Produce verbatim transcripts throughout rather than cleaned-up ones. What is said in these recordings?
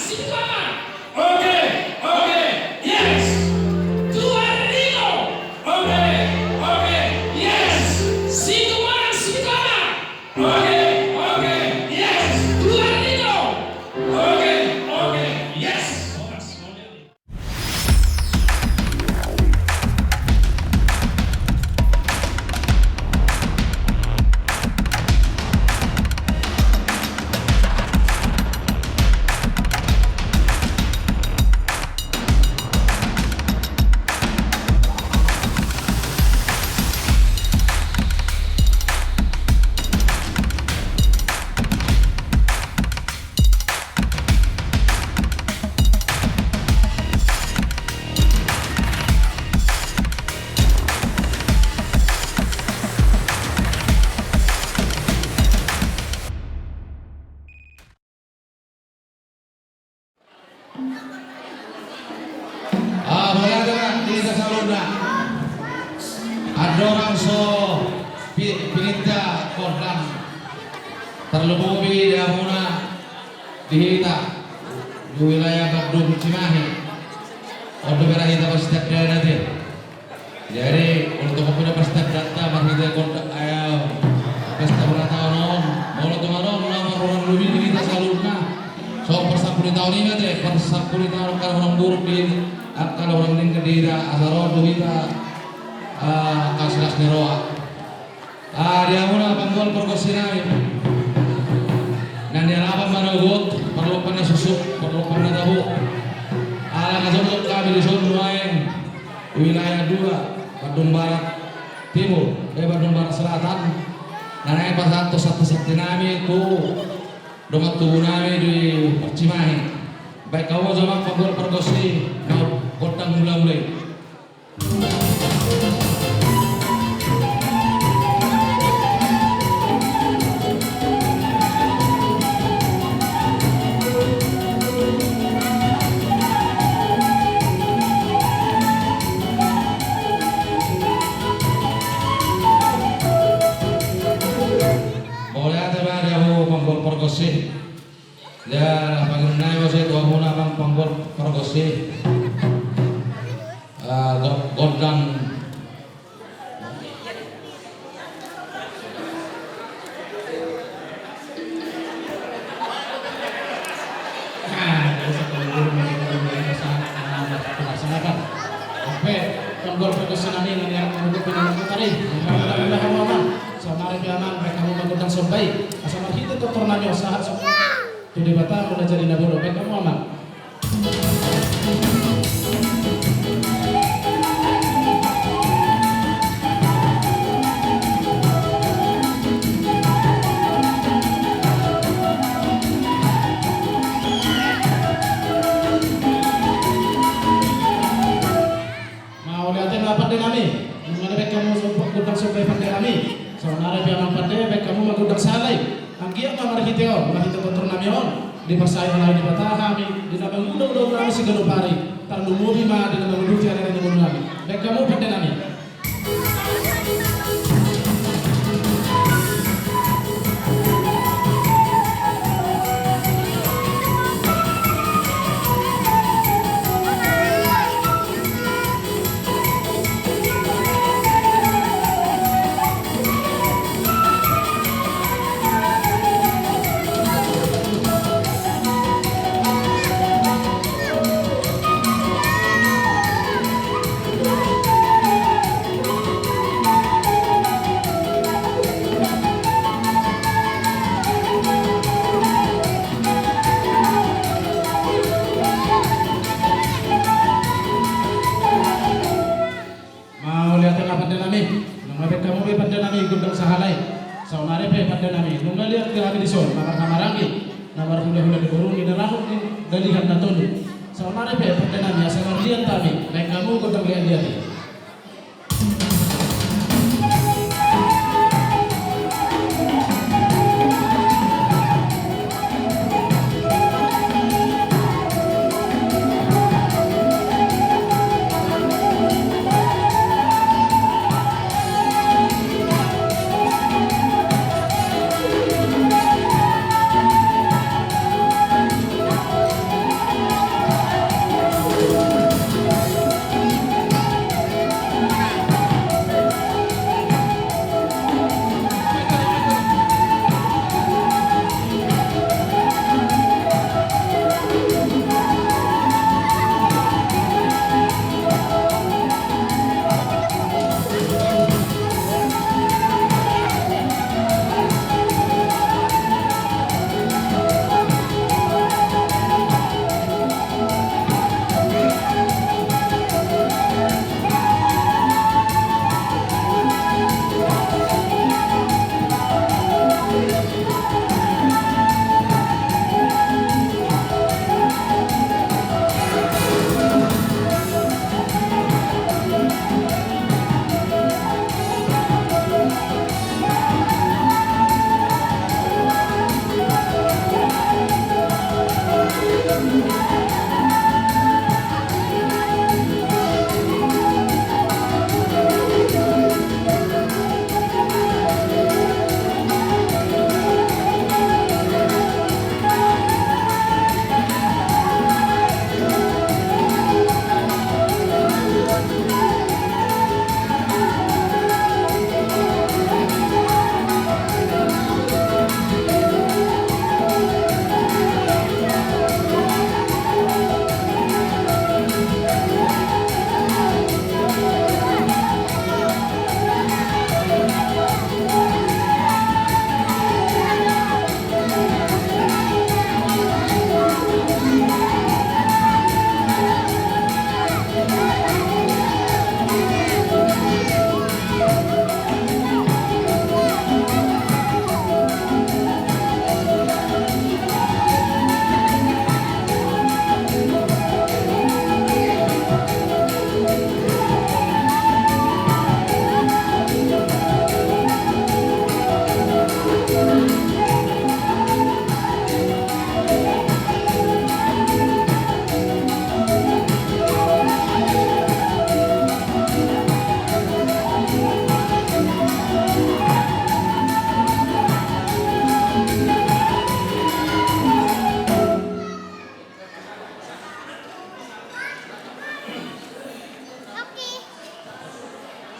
Sibukaman. Oke, oke, yes. Tuan Rino. Oke, oke, yes. Situmorang Sibukaman. Oke, oke, yes. Tuan Rino. Oke, oke, yes. Ah, mauliate ma di hita saluhutna. Andorang so pi-, pininta gondang, tarlumobi di hamuna di hita di wilayah Bandung Cimahi. On do bere hita pasti tanda na te. Jadi, untuk kopi dapat step data, marhite gondang, eh, pesta ulang tahun on, molo tung adong na marhurang lobi di hita saluhutna. So, parsapulu taon i ma te, parsapulu taon angka na hurang buruk di, angka na hurang denggan di hita, asa ro tu hita, eh, angka silas ni roha. Ah, di hamuna panggol pargonsi nami. Na nialapan ma na ugot, parlompan na suksuk, parlompan na tabo. Ala na jongjong hami dison nuaeng wilayah dua, Bandung Barat Timur, eh, Bandung Barat Selatan. Na naeng pasahat tu santi-santi nami tu dongan tubu nami di Cimahi. Baen hamu jo amang panggol pargonsi, na gondang mula-mula i. Mauliate ma di hamu panggol pargonsi. Ya, pangidoan nami ma ise tu hamuna amang panggol pargonsi. Ah, go-, gondang. Ah, jadi satu guru mereka yang pasangan, ah, pasangan. Oke, panggol pargonsi nami, nami anak menunggu pinangan tadi. Alhamdulillah, amang. Saonari pe amang, mereka mau mengundang sombai. Asa marhite tortor nami on sahat so- Tu Debata muna jadi na bolon, baen hamu amang. Mauliate ma pande nami. Nunga dibaen hamu gondang sombai pande nami. Saonari pe amang pande, baen hamu ma gondang sahali. Anggiat ma marhite on, marhite tortor nami on, dipasahat Debata hami di na mangula ulaon nami siganup ari. Tarlumobi ma di na manguduti ari ni ngolu nami. Baen hamu pande nami. Mauliate ma pande nami, nunga dibaen hamu be pande nami gondang sahali. Saonari pe pande nami, nunga liat hami dison, na marhamaranggi, na marhulahula di boru ni, na rahut ni dalihan na tolu. Saonari pe pande nami, asa marliat hami, baen hamu gondang liat-liat i.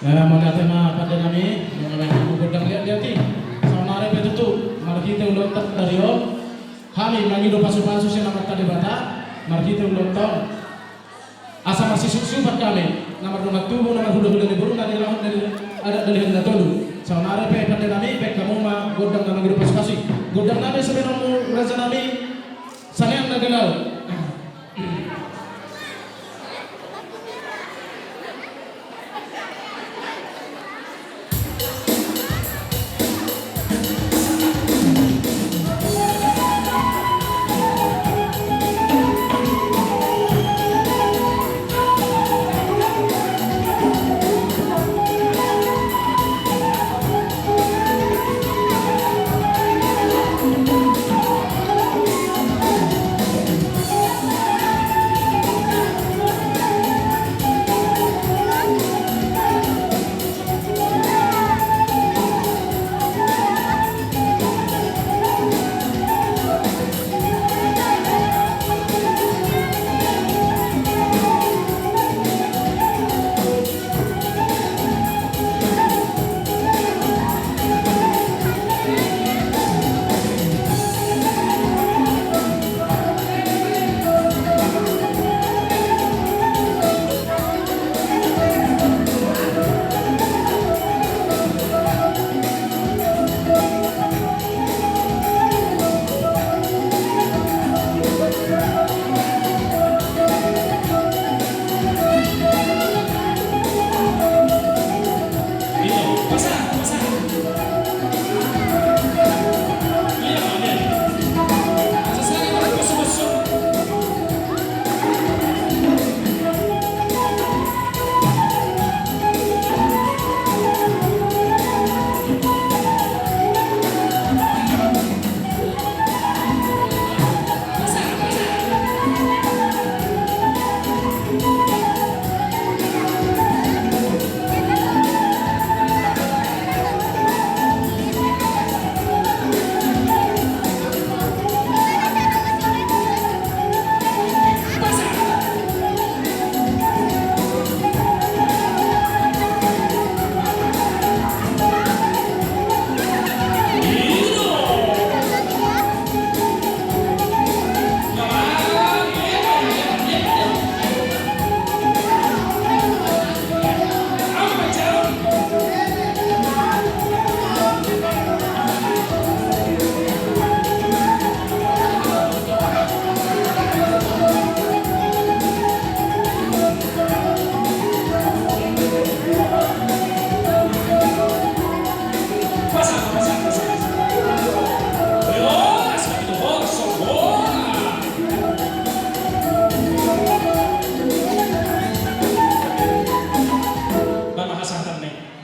Mauliate ma pande nami, nunga mangihut gondang liat-liat i. Saonari pe tutu, marhite ulaonta sadari on, hami mangido pasu-pasu sian Amanta Debata, marhite ulaonta on. Asa marsisuksiupan hami, na mardongan tubu, na marhulahula ni boruna, na nilehon na ni adat na nilehon na tolu. Saonari pe pande nami, baen hamu ma gondang na mangido pasu-pasu i. Gondang nami, sude ma hamu raja nami, Sanehang na ganal.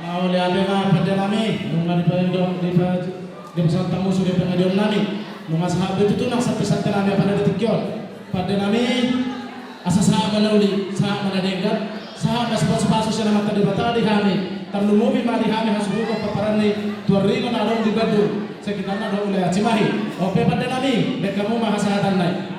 Mauliate ma pande nami, nunga dipa-, dipa-, dipasahat hamu sude pangajion nami. Nunga sahat be tutu nang santabi-santabi nami apala di tingki on. Pande nami, asa sahat ma na uli, sahat ma na denggan, sahat ma sipasu-pasu sian Amanta Debata di hami. Tarlumobi ma di hami hasuhuton pomparan ni tuan ringot na adong di Bandung, sekitarna dohot wilayah Cimahi. On pe pande nami, baen hamu ma hasahatanna i.